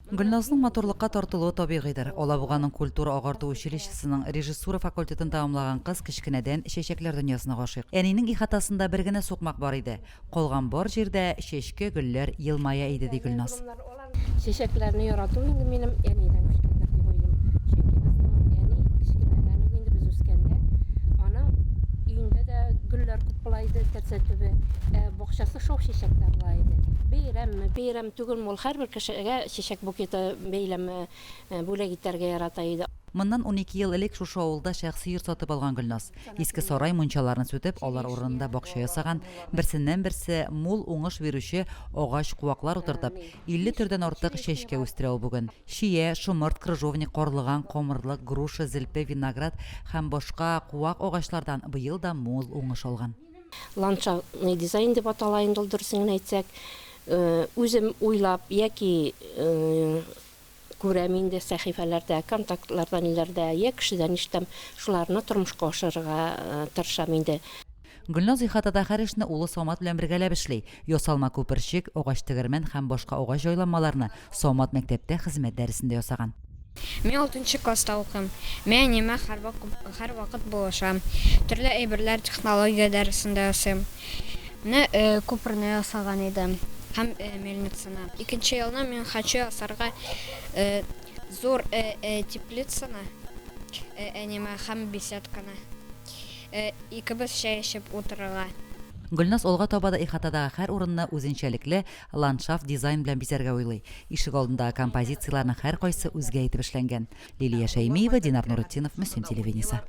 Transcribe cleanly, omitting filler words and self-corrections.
Гөлназның матурлыкка тартылуы табигыйдыр. Алабуганың культура-агарту училищесының режиссура факультетын тәмамлаган кыз кечкенәдән чәчәкләр дөньясына гашыйк. Әнинең ихатасында бер генә сукмак бар иде. Калган бар җирдә чәчкә, гөлләр елмая иде, ди Гөлназ. Чәчәкләрне ярату инде минем әнидән күчкәндер дип уйлыйм. Чөнки безнең әни кечкенәдән үк инде без үскәндә, аның өендә дә гөлләр күп була иде, тәрәзә төбе, ә бакчасы шау чәчәктә була иде. Бәйрәмме, бәйрәм түгелме, ул һәрбер кешегә чәчәк букеты бәйләме бүләк итәргә ярата иде. Моннан 12 ел элек шушы авылда шәхси йорт сатып алган Гөлназ. Иске сарай мунчаларын сүтеп, алар урынында бакча ясаган, берсеннән-берсе мул уңыш бирүче агач-куаклар утыртып, 50 төрдән артык чәчкә үстерә ул бүген. Чия, шомырт, крыжовник, карлыган, камырлык, груша, зелпе, виноград һәм башка куак-агачлардан быел да мул уңыш алган. Ландшафтный дизайн дип атала инде ул, дөресен генә әйтсәк. Үзем уйлап яки Күрәм инде сәхифәләрдә, контактларда, ниләрдә, йә кешедән ишетәм, шуларны тормышка ашырырга тырышам инде. Гөлназ ихатада һәр эшне улы Самат белән бергәләп эшли. Ясалма күперчек, агач тегермән һәм башка агач җайланмаларны Самат мәктәптә хезмәт дәресендә ясаган. Мин алтынчы класста укыйм. Мин әниемә һәрвакыт булышам. Төрле әйберләр технология дәресендә ясыйм. Менә күперне ясаган идем һәм мельницаны. Икенче елны мин хочу ясарга зур теплицаны әниемә һәм беседканы. Икебез чәй эчеп утырырга. Гөлназ алга таба да ихатадагы һәр урынны үзенчәлекле ландшафт дизайн белән бизәргә уйлый. Ишегалдындагы композицияләрнең һәркайсы үзгә итеп эшләнгән. Лилия Шәймиева, Динар Нуретдинов, Мөслим телевидениесе.